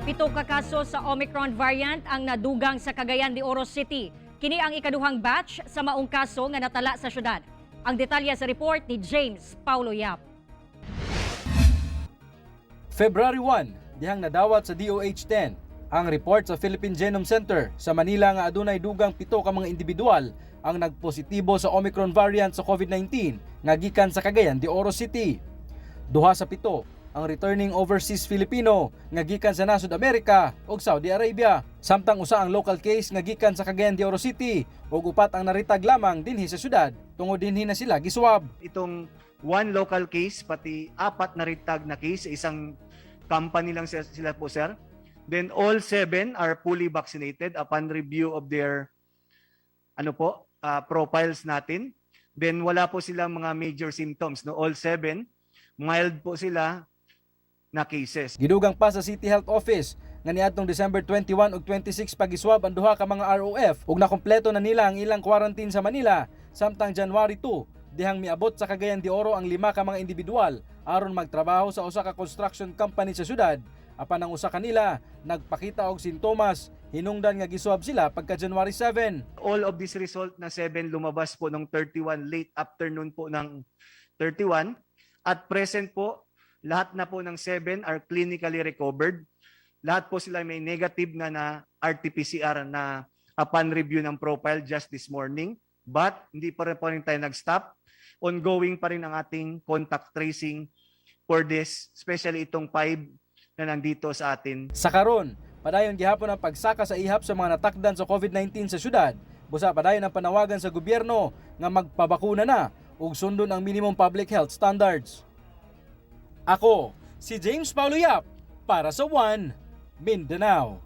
7 ka kaso sa Omicron variant ang nadugang sa Cagayan de Oro City. Kini ang ikaduhang batch sa maong kaso nga natala sa syudad. Ang detalye sa report ni James Paulo Yap. February 1, dihang nadawat sa DOH-10 ang report sa Philippine Genome Center sa Manila nga adunay dugang 7 ka mga individual ang nagpositibo sa Omicron variant sa COVID-19 nga gikan sa Cagayan de Oro City. 2 sa 7 ang returning overseas Filipino nga gikan sa nasod Amerika ug Saudi Arabia. Samtang 1 ang local case nga gikan sa Cagayan de Oro City ug 4 ang naritag lamang dinhi sa syudad tungod dinhi na sila giswab. Itong one local case, pati apat na red tag na case, isang company lang sila po, sir. Then all seven are fully vaccinated upon review of their ano po, profiles natin. Then wala po silang mga major symptoms, no? All seven, mild po sila na cases. Gidugang pa sa City Health Office nga niadtong December 21 ug 26 pagiswab ang duha ka mga ROF ug nakumpleto na nila ang ilang quarantine sa Manila, samtang January 2 dihang miabot sa Cagayan de Oro ang 5 ka mga individual aron magtrabaho sa usa ka construction company sa syudad, apan ang usa kanila nagpakita og sintomas, hinungdan nga giswab sila pagka January 7. All of this result na 7 lumabas po ng 31, late afternoon po ng 31. At present po, lahat na po ng 7 are clinically recovered. Lahat po sila may negative na na RT-PCR na upon review ng profile just this morning. But hindi pa rin po rin tayo nag-stop. Ongoing pa rin ang ating contact tracing for this, especially itong 5 na nandito sa atin. Sa karon, padayon gihapon ang pagsaka sa ihap sa mga natakdan sa COVID-19 sa syudad. Busa padayon ang panawagan sa gobyerno nga magpabakuna na ug sundon ang minimum public health standards. Ako, si James Paulo Yap para sa One Mindanao.